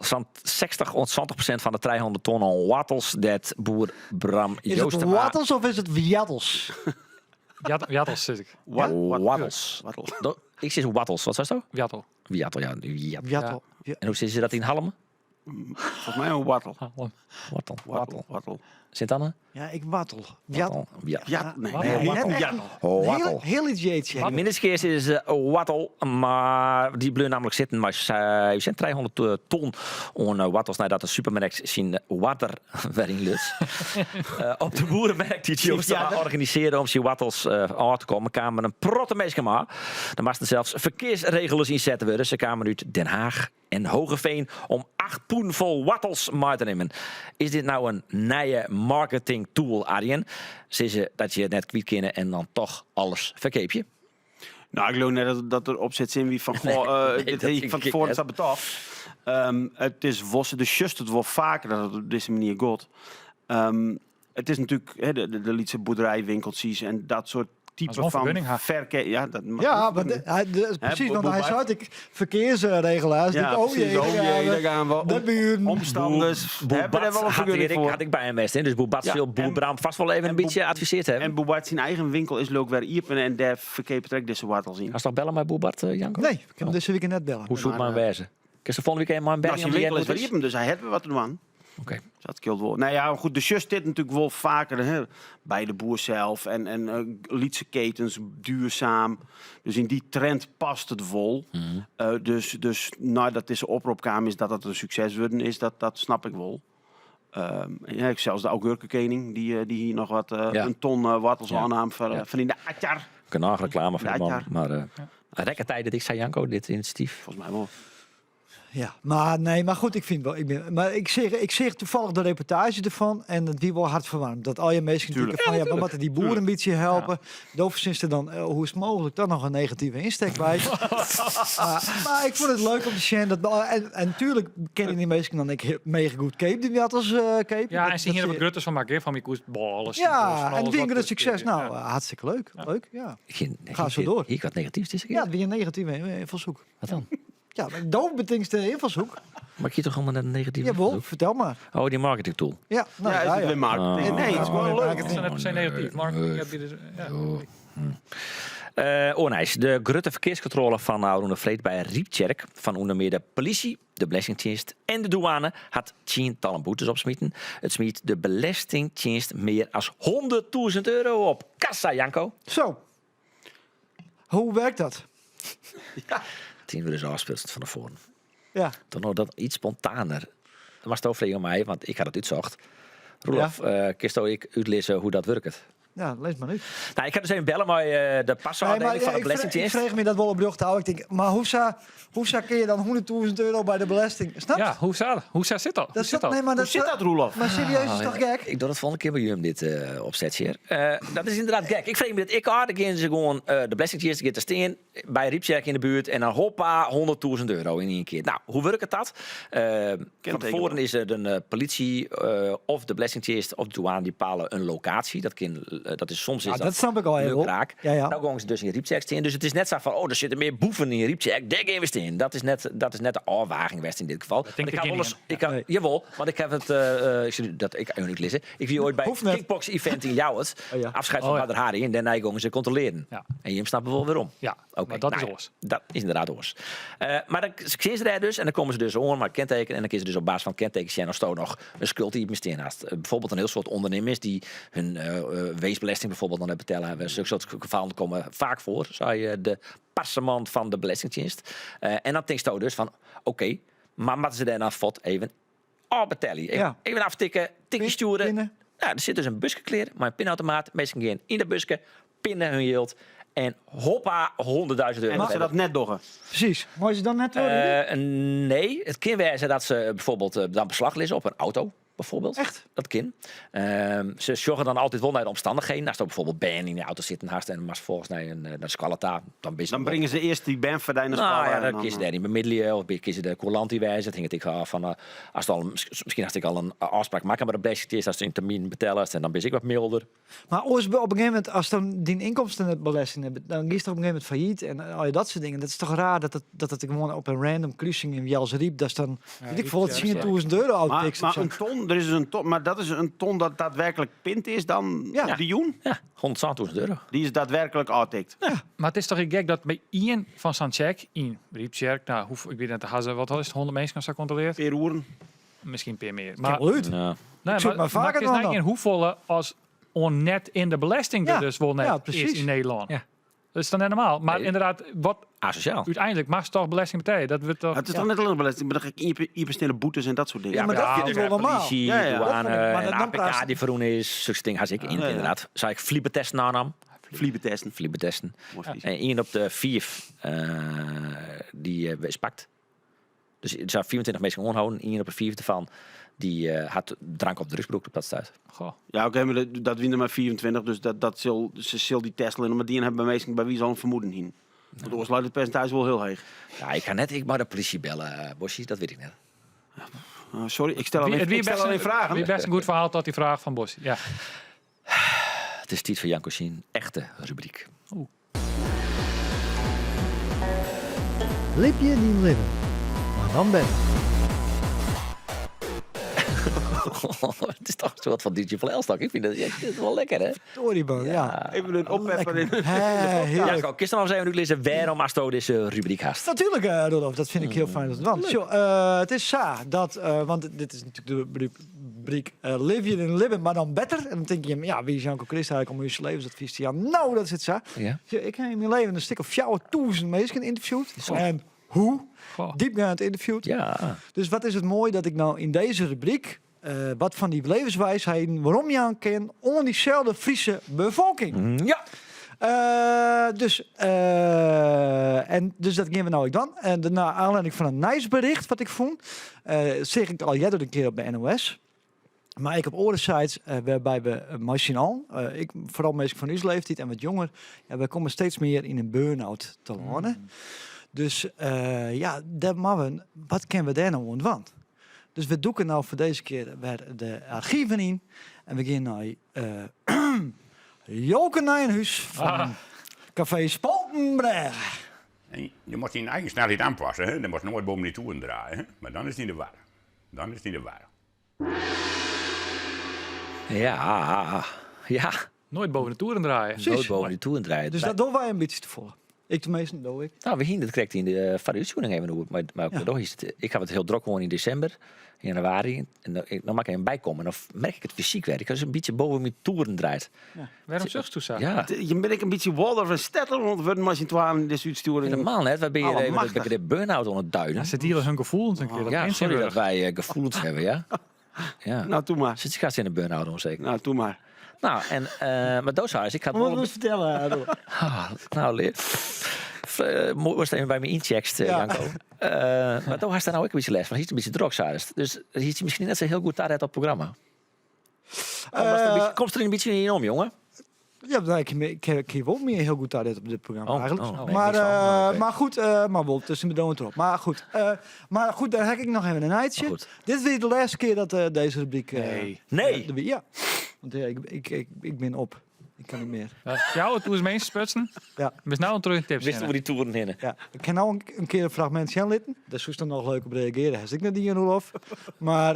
Sa'n 60 oant 70% fan de 300 ton oan woartels dêr't boer Bram Is it Joostema... woartels of is it wjattels? Wjattels sis ik. Woartels. Wattel. Ik sis woartels. Wat seisto? Wjattel. Wjattel, ja. Wjat. Wjattel. Ja. En hoe sizze se dat yn Hallum? Folgens my in wattel. Hallum. Wattel. Wattel. Wattel. Sint Anne? Ja, ik wattel. Wjat. Wattel. Ja. Ja, nee. Wattel. nee, Net wattel. echt een Wattel. Heel, heel iets jeetje. De minderste is wattel, mar dy bleau namelijk sitten mei sa'n 300 ton oan woartels neidat de supermerk syn oarder wer ynluts. Op de boeremerk dy't Joostema organisearre om syn woartels ôf te kommen, kamen in protte minsken mei. Der moasten sels ferkearsregelers ynsetten wurde. Se kamen út Den Haag en Hoogeveen om 8 pûden fol woartels mei te nimmen. Is dit nou in nije marketing tool, Arjen? Sizze dat je it net kwyt kinne en dan toch alles ferkeapje? Nou, ik leau net dat, dat der opsetsin wie fan goh, Nee, dit dat hie ik tink fan ik tefoaren net. sa betocht. It is wol, do sjochst it wol faker dat it op dizze manier giet. It is natuerlik hè, de, de, de lytse boerderijwinkeltsjes en dat soart type wol fan fergunning ha. ferkeap. Ja, dat moat Ja, wol want fergunning. hij, de, precies, Boer want hij Bart. zei ik verkeersregelaars. Ja, die, oh precies. jee, Oh jee, daar gaan we. De buren. Omstanders Boer hebben er Bart wel een had, vergunning ik, voor. had ik by him west, hè? Dus boer Bart Ja, sil boer en- Bram vast wol even en in boer- bytsje advisearre hawwe. En Boer Bart syn eigen winkel is leuk wer iepen en dêr ferkeapet er ek dizze woartels yn. Hast noch belle mei boer Bart, Janko? Nee, ik kin him dizze wike net belle. Hoe soe it Maar, mei him wêze? Kinst de folgjende wike even mei him Nou, belje syn om dy winkel is goed wer is? iepen, dus hy hat wer wat te dwaan. Oké. Dat skeelt wol. Nou ja, goed, do sjochst dit natuerlik wol faker hè, by de boer sels en, en lytse ketens, duurzaam. Dus yn dy trend past it wol. Dus, dus neidat dizze oprop kaam is dat dat in sukses wurden is, dat, dat snap ik wol. Ja, ik, sels de augurkenkening, dy, dy hie noch wat in ton woartels oannaam foar fan yn de atjar. Genôch reklame foar de man, atjar. mar rekket dy dit ek sa, Janko, dit inisjatyf? Folgens my wol. Ja, mar nee, mar goed, ik fyn wol. Ik ben, mar ik seach, ik seach tafallich de reportaazje derfan en it wie wol hertferwaarmjend. Dat al je minsken Tuurlijk. tinke fan ja, we moatte dy boeren in bytsje helpe. Do fersinst der dan, hoe is it mooglik, dan noch in negative ynsteek by. Mar ik fûn it leuk om te sjen dat, en, en natuerlik kinne dy minsken dan ek mega goedkeap dy woartels keapje. Ja, en se hiene wat grutters fan makke, fan my koest bôle. Ja, en it wie in grut sukses. Nou, hartstikke leuk. Leuk, ja. Ga zo door. Ik wat negatyfs dizze kear? Ja, it wie in negative ynfalshoek. Wat dan? Ja, mar do betinkst de ynfalshoek. Mar ik hie toch helemaal net in negative Jawol, ynfalshoek? fertel mar. Oh, dy marketing tool. Ja, nou, Ja, ja, is it ja. wer marketing? Oh. Nee, it is gewoan leuk. It is net per se negatyf. Marketing ja, dus, ja. Oar nijs. De grutte ferkearskontrôle fan ôfrûne freed by Ryptsjerk fan ûnder mear de polysje, de belestingtsjinst en de dûane hat tsientallen boetes opsmiten. It smiet de belestingtsjinst mear as 100.000 euro op. Kassa, Janko! Zo. Hoe werkt dat? Tien wurde ôfsprutsen fan tefoaren. Ja. Dan no dat iets spontaner. Dan moatsto freegje oan my, want ik ha dat útsocht. Roelof, kinsto ek útlizze hoe't dat wurket? Ja, lis mar út. Nou, ik ha dus even belle mei de Nee, pasôfdieling mar fan de ik Belastingtsjinst. frege my dat wol oprjocht ôf. Ik tink, mar hoe sa, hoe sa kinne je dan 100.000 euro by de belesting? Snap Ja, hoe sa, hoe sa sit dat? Hoe Dat sit dat? Nee, mar Hoe sit dat, Roelof? Mar serieus, is toch gek? Ik doch dat folgjende kear by jim dit opsetsje hjir. Dat is ynderdaad gek. Ik freegje my dat ek ôf. Dan geane se gewoan de Belastingtsjinst giet te stean by Ryptsjerk yn de buert en dan hoppa 100.000 euro yn ien kear. Nou, hoe wurket dat? Fan tefoaren is der in politie of de Belastingtsjinst of de dûane dy bepale in lokaasje. Dat kin, dat is soms is Ja, dat dat snap ik al even. lukraak. Ja. Nou gongen se dus yn Ryptsjerk stean. Dus it is net sa fan, oh, der sitte mear boeven yn Ryptsjerk, dêr geane we stean. Dat is net, dat is net de ôfwaging west yn dit gefal. tinkt Want ik der ha gjin wolris, ien. ik ha, jawol, want ik ha it, ik sil dat ek even útlizze. Ik wie oait by Hoecht net. kickbox event yn Ljouwert. Oh, ja. Afscheid fan Oh, ja. Badr Hari en dêrnei gongen se kontrolearjen. Ja. En jim snappe wol wêrom. Ja, Oké, mar dat is nou ja, oars. Dat is ynderdaad oars. Mar dan steane se dêr dus en dan komme se dus oan mei it kenteken en dan kinne se dus op basis fan it kenteken sjen oftsto noch in skuld iepen stean hast. Bijvoorbeeld in hiel soad ûndernimmers dy't hun winstbelesting bijvoorbeeld noch net betelle hawwe. Sokke soart gefallen komme faak foar, sei de parseman fan de Belestingtsjinst. En dan tinksto dus fan oké, mar moatte se dêr dan fuort even ôfbetelje? Even, even aftikke, tikje stjoere. Pinne. Ja, der sit dus in buske klear mei in pinautomaat. Minsken gean yn dat buske, pinne hun jild en hoppa, 100.000 euro. En as se dat net dogge? Presys. Meie se dan net troch? Nee, it kin wêze dat se bijvoorbeeld dan beslach lizze op in auto. bijvoorbeeld. Echt? Dat kin. Se sjogge dan altyd wol nei de omstannichheden. Ast bijvoorbeeld bern yn de auto sitten hast en moatst folgens nei in nei de skoalle ta, dan bist Dan bringe se earst dy bern foar dy nei Nou skoalle. ja, en dan dan, kinne se dêryn bemiddelje of kinne se de coulant yn wêze. Dat hinget ek ôf fan eh, ast al, miskien hast ek al in ôfspraak makke mei de belestingtsjinst, ast in termyn betellest en dan bist ek wat mylder. Mar oars op in gegeven momint, as dan dyn ynkomsten net belesting net, dan giest toch op een gegeven moment failliet en al je dat soort dingen. Dat is toch raar dat het gewoon op een random kruising in Wjelsryp, dat is dan, weet ik veel, €10.000 Maar, outtakes of maar zo. in ton, der is dus in ton, mar dat is in ton dat daadwerkelijk pind is dan Ja. dy jûn? Ja, €170.000. Dy is daadwerkelijk ôftikt. Mar it is toch ek gek dat by ien fan sa'n check yn Ryptsjerk, nou, hoe, ik wit net, ha se, wat is it, 100 minsken of sa kontroleard? Pear oeren. Miskien in pear mear. Kin Mar, wol út. Ja. nee, Ik soe it mar, mar faker mar it is dwaan net dan. yn hoefolle as oan net yn de belesting der Ja, dus wol net ja, is precies. yn Nederlân. Ja. Dat is dan net normaal. Mar Nee. ynderdaad, wat Asosjaal. úteinlik moatst toch belesting betelje. Dat wurdt toch. It is toch net allinnich belesting, mar dan iepensteande boetes en dat soart dingen. Ja, mar dat fyn ik wol normaal. Polysje, Ja, ja. douane Dat vond ik- maar en dan APK praat- die ferrûn is. Sokke dingen ha ik yn, Ja, ja. ynderdaad. Sei ik fliebetesten oannam. Fliebetesten. Fliebetesten. Moai Frysk. En ien op de fiif dy is pakt. Dus der zijn 24 minsken oanholden. Ien op de fiif derfan dy hat drank of drugs brûkt op dat stuit. Goh. Ja, oké, mar dat, dat wiene der mar 24, dus dat, dat sil, se sil dy test allinnich mar dien hawwe by minsken by wie't se al in fermoeden hienen. Want oars leit it persintaazje wol hiel heech. Ja, ik ha net ik mei de polysje belle, Bosje, dat wit ik net. Sorry, ik stel It wie- allinnich, it wie ik stel best allinnich in- fragen. Wie best in goed ferhaal tot dy fraach fan Bosje. Ja. It is tiid foar Janko syn echte rubryk. Libje dyn libben, mar dan better. It is toch in soart fan DJ van Elstak. Ik fyn dat, ja, dit is wol lekker, hè? Tori man, ja. Even in opheffen. Lekker. Hè, heerlijk. Janko, kinst noch ris even útlizze wêrom asto dizze rubryk hast? Natuerlik, Rudolf, dat fyn ik hiel fijn dat it dwaan. Sjoch, it is sa dat, want dit is natuerlik de rubryk Libje dyn libben, mar dan better. En dan tinke je, ja, wie is Janko Krist eigentlik om ús levensadvys te jaan? Nou, dat sit sa. Ja. Sjoch, ik ha yn myn leven in stik of 4000 minsken ynterviewd. En hoe? Goh. Diepgaand ynterviewd. Ja. Dus wat is it moai dat ik no yn dizze rubryk wat fan dy levenswiisheden weromjaan kin oan dyselde Fryske befolking. Ja. Dus, en dus dat gean we no ek dwaan. En nei oanlieding fan in nijsbericht wat ik fûn, seach ik al earder in kear op de NOS. Mar ek op oare sites wêrby we mei syn allen, ik, foaral minsken fan ús leeftiid en wat jonger, ja, wy komme steeds mear yn in burn-out telâne. Dus ja, dêr moatte we, wat kinne we dêr no oan dwaan? Dus we dûke no foar dizze kear wer de argiven yn en we gean nei Jolke Nijenhuis fan Ah. Café Spaltenbrêge. En je moatst dyn eigen snelheid oanpasse, hè? Dan moatst noait boppe dy toeren draaie, hè? Mar dan is it yn de war. Dan is it yn de war. Ja, ja. Noait boppe de toeren draaie. Noait boppe de toeren draaie. Dus dat dogge wy in bytsje te folle. Ik teminsten, doch ik. Nou, we hiene it krekt yn de foar de útsjoering even oer. Mar Ja. doch is it, ik ha it hiel drok hân yn desimber, yn januari. En dan, ik, dan moat ik even bykomme. En dan merk ik it fysyk wer. Ik ha in bytsje boppe myn toeren draaid. Wêrom suchtsto sa? Ja. Je binne ek in bytsje Waldorf en Statler oan it wurden mei syn twaen yn dizze útstjoering. Helemaal net. Wy binne hjir even it Allemachtig. begrip burn-out oan it duiden. Ja, se diele hun gefoelens in kear. Dat Ja, kin sorry dat tsjintwurdich. wy gefoelens hawwe, ja. Ja. Nou, doe mar. Sit je gast in een burn-out om zeker? Nou, doe mar. Nou, en, mar do seist, ik ha Wat wol moet fertelle, Roel? Ah, nou, lear. Moai watst even by my yncheckst, Ja. Janko. Mar do hast dêr no ek in bytsje lêst fan. Hiest in bytsje drok, seist. Dus hiest dy miskien net sa hiel goed taret op it programma. Komst der in bytsje yn om, jonge? Ja, nee, ik kin wol my hiel goed taret op dit programma Oh, eigentlik. oh, nee, Maar, niks fan. Oh, oké. maar goed, mar wol tusken de dowen troch. Maar goed, dêr ha ik noch even in nijtsje. Maar goed. Dit wie de lêste kear dat dizze rubryk Nee. Nee. der wie. Ja. Want ja, ik bin op. Ik kin net mear. Ja, 4000 minsken sprutsen. Ja. Bist no terug in tips. Wist oer dy toeren hinne. Ja, ik kin no in kear in fragmint sjen litten. Dêr soest dan noch leuk op reagearje. Hast ek net dien, Roelof. Maar,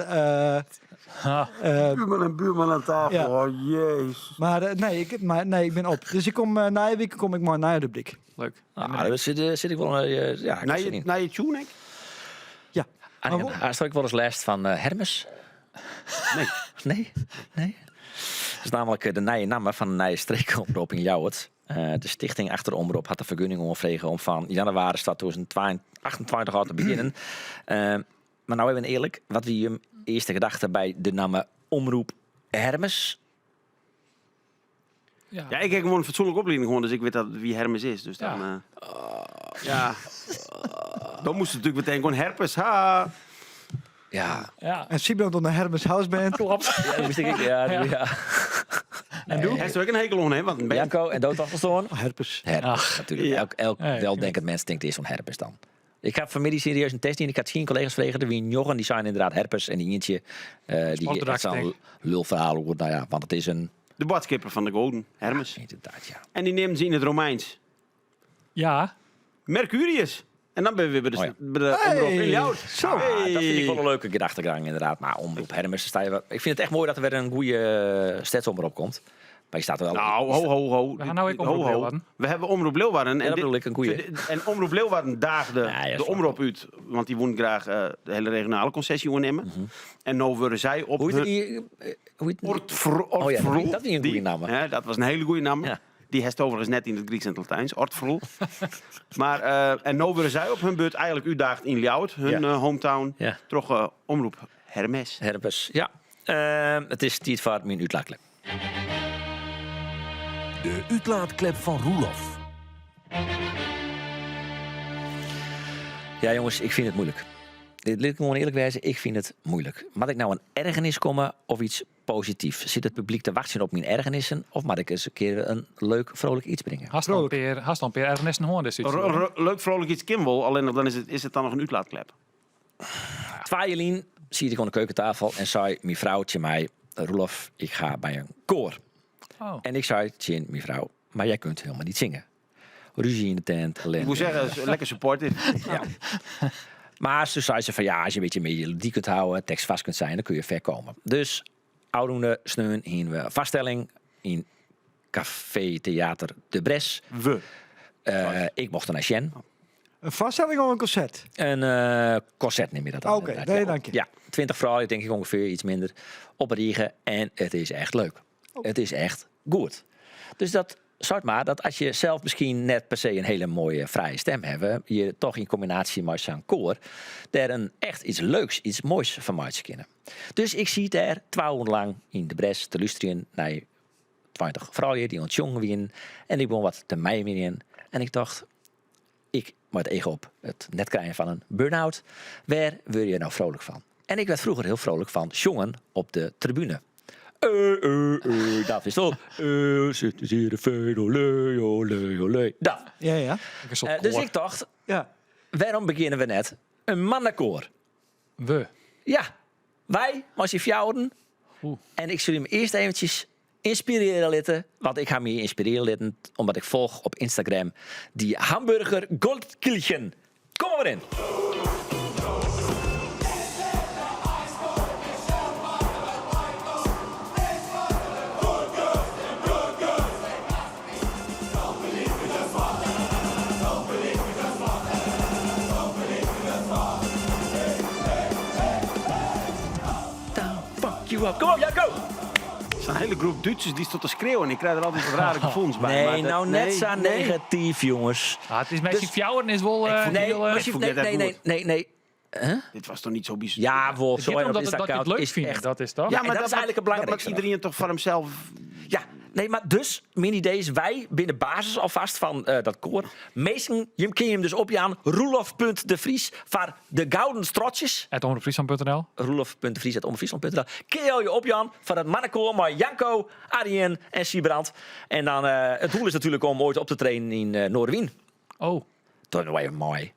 Ha. Buurman en buurman aan tafel. Ja. Oh, jezus. Maar, nee, ik, maar nee, ik bin op. Dus ik kom, nije wike kom ik mei in nije rubryk. Leuk. Nou, dêr sit ik wol, ja, ik Nei zit je, yn. nei je tune, ik? Ja. Arjen, Maar hast ek wolris lêst fan Hermes? Nee. Nee? Nee? Dat is namelijk de nije namme fan de nije streekomrop yn Ljouwert. De stichting achter de omrop hat de fergunning oanfrege om fan jannewaris 2028 ôf te begjinnen. Mar no even earlik, wat wie jim earste gedachte by de namme Omroep Hermes? Ja. Ja, ik ha gewoan in fatsoenlike oplieding hân, dus ik wit dat wie Hermes is. Dus dan, Ja. ja. Dan moast it natuerlik meteen gewoan herpes. Ha. Ja. Ja. En Siebrand oan de Hermes House Band. Klopt. Ja, dat wist ik. Ja, ja. ja. En doe? Heeft er ook een hekel aan, hè? Want een band. Janko en doodafgestoorn. Herpes. Herpes, natuurlijk. Ja. Elk Ja, weldenkend mens denkt eerst van herpes dan. Ik heb vanmiddag serieus een test in. Ik had 10 collega's vregen. Er wie Jochen, die zijn inderdaad herpes. En die eentje, die Sportdracht, echt zo'n denk ik. lulverhaal. over, Nou ja, want het is een... De badskipper van de Golden, Hermes. Inderdaad, ja. En die neemt ze in het Romeins. Ja. Mercurius. En dan ben je weer bij de, Oh ja. bij de omroep in Ljouwert. Zo. Ah, dat vind ik wel Hey. een leuke gedachtegang inderdaad. Maar omroep Hermes, daar sta je wel- Ik vind het echt mooi dat er weer een goede stedsomroep komt. Maar je staat er wel... Nou, ho, ho, ho. We gaan nou ook Ho, Omroep ho. Leeuwarden. We hebben Omroep Leeuwarden. En dat dit- bedoel ik, een goeie. En Omroep Leeuwarden daagde Ja, ja, de snap omroep uit. Want die woon graag de hele regionale concessie ondernemen. En nou worden zij op Mhm. Hoe heet hun... die? Hoe heet die? Ortfro- Oh ja, dat- Ortfrol. dat is een goeie naam, hè? Hè, dat was een hele goede naam. Ja. Die heeft overigens net in het Grieks en het Latijns, Ortfrol. maar, en nou worden zij op hun beurt eigenlijk uitdaagd in Ljouwert, hun Ja. hometown. Ja. Toch omroep Hermes. Herpes, ja. Het is tijd voor mijn uitlaatklep. De uitlaatklep van Roelof. Ja, jongens, ik vind het moeilijk. Dit laat ik gewoon eerlijk wijzen, ik vind het moeilijk. Moet ik nou een ergernis komen of iets positiefs? Zit het publiek te wachten op mijn ergernissen? Of moet ik eens een keer een leuk, vrolijk iets brengen? Hast dan peer, hast dan peer ergens een hoorn dus iets. Leuk vrolijk iets Kimball, alleen nog dan is het dan nog een uitlaatklep. Twaaielien zie ik aan de keukentafel en zei mijn vrouwtje mij, Roelof, ik ga bij een koor. Oh. En ik zei, tjin, mijn vrouw, maar jij kunt helemaal niet zingen. Ruzie in de tent, ellende. Ik moet zeggen, is lekker supportive. Ja. Maar ze zei ze van ja, als je een beetje melodie kunt houden, tekst vast kunt zijn, dan kun je ver komen. Dus oudoende sneun in we vaststelling in Café Theater de Bres. We. Ik mocht er naar Sjen. Een vaststelling of een concert? Een corset neem je dat dan. Oké, inderdaad. nee, Ja. dank je. Ja, 20 vrouwen, denk ik ongeveer, iets minder, op Riegen. En het is echt leuk. Oh. Het is echt goed. Dus dat soort maar dat als je zelf misschien net per se een hele mooie vrije stem hebt, je toch in combinatie met zo'n koor, daar een echt iets leuks, iets moois van maakt kunnen. Dus ik zie daar 12 uur lang in de Bres te luisteren naar 20 vrouwen die ontjongen wien. En ik begon wat te mijmeren. En ik dacht, ik met het ego op het net krijgen van een burn-out. Waar word je nou vrolijk van? En ik werd vroeger heel vrolijk van jongen op de tribune. Dat is toch. Zit hier de veen, olé, olé, olé. Dat. Ja, ja. Een soort Dus koor. ik dacht, Ja. waarom beginnen we net een mannenkoor? We. Ja, wij, als je fjouwen. Oeh. En ik zul hem eerst eventjes inspireren laten. Want ik ga me inspireren laten, omdat ik volg op Instagram die hamburger Goldkilchen. Kom maar in. Down, fuck you up. Kom op, Jacco! Er is een hele groep Duitsers die stond te schreeuwen. En ik krijg er altijd wat rare gevoelens bij. Nee, Maar dat- nou net nee, zo nee. negatief, jongens. Ah, het is met Dus- zijn fjouwen is wel... Nee, heel, maar je- vond nee, dit echt nee, nee, goed. nee, nee. Dit was toch niet zo bijzonder? Ja, Wolf, Het zo gaat op om dat, dat je het leuk is vindt, echt dat is toch? Ja, en dat is eigenlijk het Dat belangrijkste. maakt iedereen toch van hemzelf... Ja, nee, maar dus, mijn idee is wij binnen basis alvast van dat koor. Meesten, je kun je hem dus opjaan. Roelof.de Vries van de Gouden Strotjes. At omroepfriesland.nl. Roelof.de Vries at omroepfriesland.nl. Kun je je opjaan van het mannenkoor maar Janko, Arjen en Siebrand. En dan, het doel is natuurlijk om ooit op te trainen in Noordwien. Oh. Dat is nog even mooi.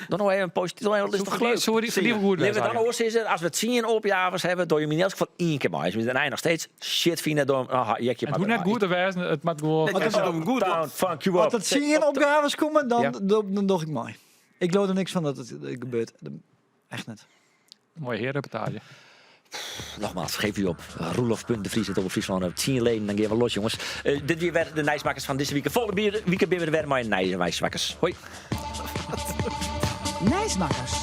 Dan nog even positief. Dan is het toch leuk? Sorry, voor die goed. Nee, we dan hoor is het, als we het zien opjavers hebben, door je in elk geval één keer maar. Dus en hij nog steeds shit vinden door oh, jekje Het maar. moet net goed te wezen, het moet gewoon... Nee, het is om goed. Down, fuck you Als up. dat zie je in opgaves komen, dan, Ja. dan doe ik mooi. Ik geloof er niks van dat het gebeurt. Echt niet. Mooie herenreportage. Nogmaals, geef u op. Roelof.de Vries, het op Friesland. 10 leden, dan gaan we los, jongens. Dit weer werden de Nijsmakkers van deze week. Volgende week weer weer maar Nijsmakkers. Hoi. Nijsmakkers.